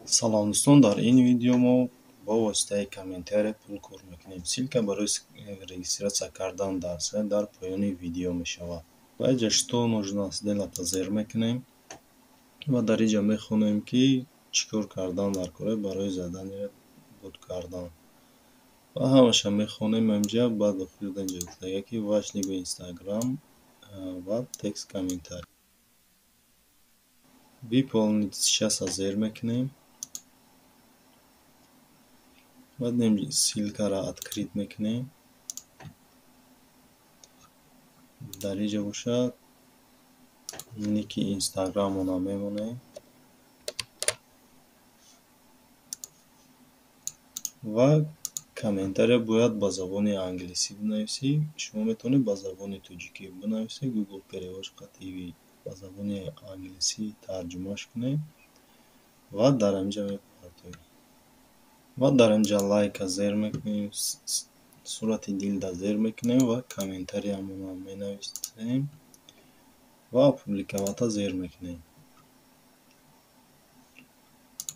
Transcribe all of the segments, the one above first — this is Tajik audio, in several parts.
Салом, дӯстон! Дар ин видео мо бо воситаи комментария пул кор мекунем. Ссылка барои регистрация кардан дар сайт дар поёни видео мешавад. Ва инҷа «Что нужно сделать» зер мекунем ва дар инҷа мехонем, ки чӣ кор кардан дар кора барои задания буд кардан. Ва ҳамаша мехонем инҷа. Баъд дохил инҷа гуфтага, ки ваш ник в Инстаграм ва текст комментарий. «Выполнить сейчас» зер мекунем. Баъд ссылкаро открыть мекунем. Дар инҷа бошад, ники Инстаграмона мемонем ва комментария бояд ба забони англисӣ бинависӣ. Шумо метавонед ба забони тоҷикӣ бинависед, Google перевод қатъи ба забони англисӣ тарҷумаш кунед ва дар инҷа мепартоед. Ва дар инҷа лайка зер мекунем, сурати дилда зер мекунем ва комментариямонро менависем ва «Опубликовать» зер мекунем.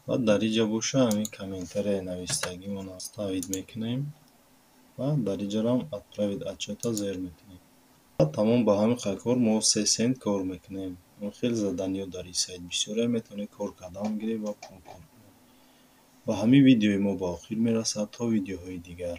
Ва дар инҷа боша, ҳамин комментарияи навистагимонро вставить мекунем ва дар инҷарам «Отправить отчёт» зер мекунем. Ва тамом, ба ҳамин кор мо 3 сент кор мекунем. Хеле заданиҳо дар ин сайт бисёре, метавонед кор кардан гиред ва пул кор кунед. Ва ҳамин видеои мо ба охир мерасад. То видеоҳои дигар.